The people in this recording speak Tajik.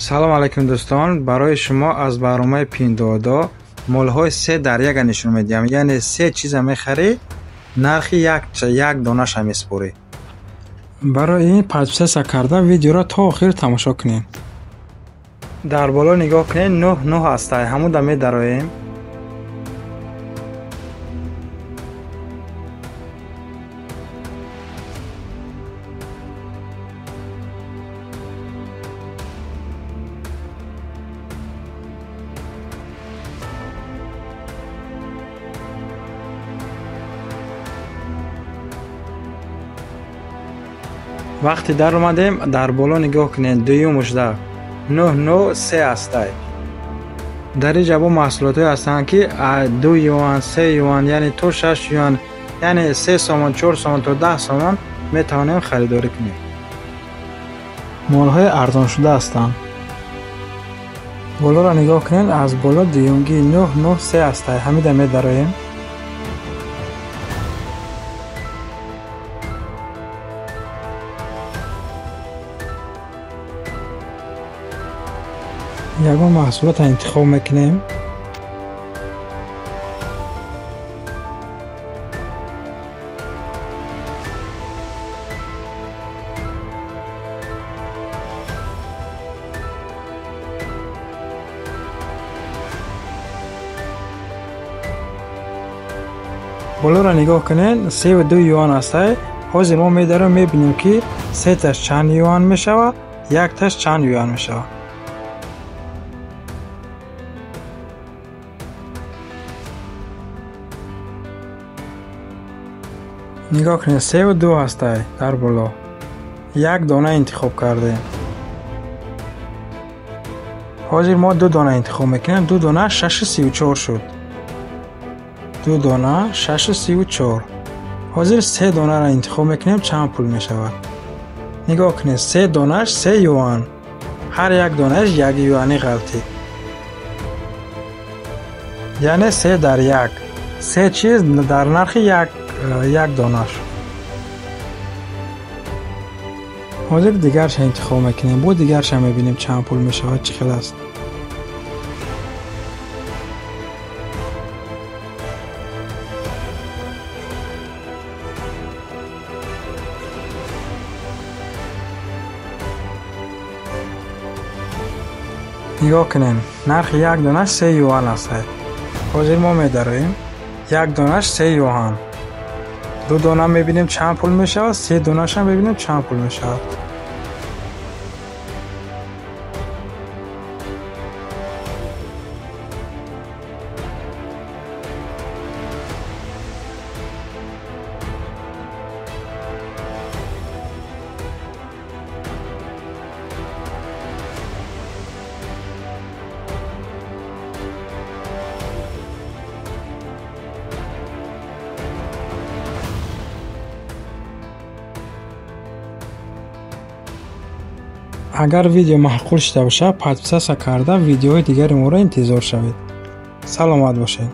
Салом алайкум дӯстон, барои шумо аз барномаи Пиндуодуо молҳои се дар як нишон медиҳам. Яъне се чиза мехарӣ, нархи як донаша месупорӣ. Барои ин подписаться карда видеоро то охир тамошо кунед. Дар боло нигоҳ кунед, 9 ҳастай, ҳамуда медароем. Вақте дар омадем, дар боло нигоҳ кунед, дуюмушда 993 ҳастай. Дар ин ҷабо маҳсулотҳое ҳастанд, ки 2 юан, 3 юан, яъне то 6 юан, яъне 3 сомон, 4 сомон то 10 сомон метавонем харидорӣ кунем. Молҳои арзоншуда ҳастанд. Болоро нигоҳ кунед, аз боло дуюмги 993 ҳастай, ҳамида медароем. Ягон маҳсулотро интихоб мекунем. Болоро нигоҳ кунед, 32 юан ҳастай. Ҳозир мо медарем, мебинем, ки сеташ чанд юан мешавад, якташ чанд юан мешавад. Нигоҳ кунед, 32 ҳастай дар боло. Як дона интихоб кардем. Ҳозир мо ду дона интихоб мекунем. Ду дона 6,34 шуд. Ду дона 6,34. Ҳозир се донаро интихоб мекунем, чанд пул мешавад. Нигоҳ кунед, се донаш 3 юан. Ҳар як донааш 1 юани ғалтид. Яъне 3 дар 1. Се чиз дар нархи як донаш. Ҳозир дигарша интихоб мекунем. Бо дигарша мебинем чанд пул мешавад, чӣ хел аст. Нигоҳ кунем, нархи як донаш 3 юан аст. Ҳозир мо медароем. Як донаш 3 юан. Ду дона мебинем чанд пул мешавад, се донаша мебинем чанд пул мешавад. Агар видео маъқул шуда бошад, подписаться карда видеоҳои дигари моро интизор шавед. Саломат бошед.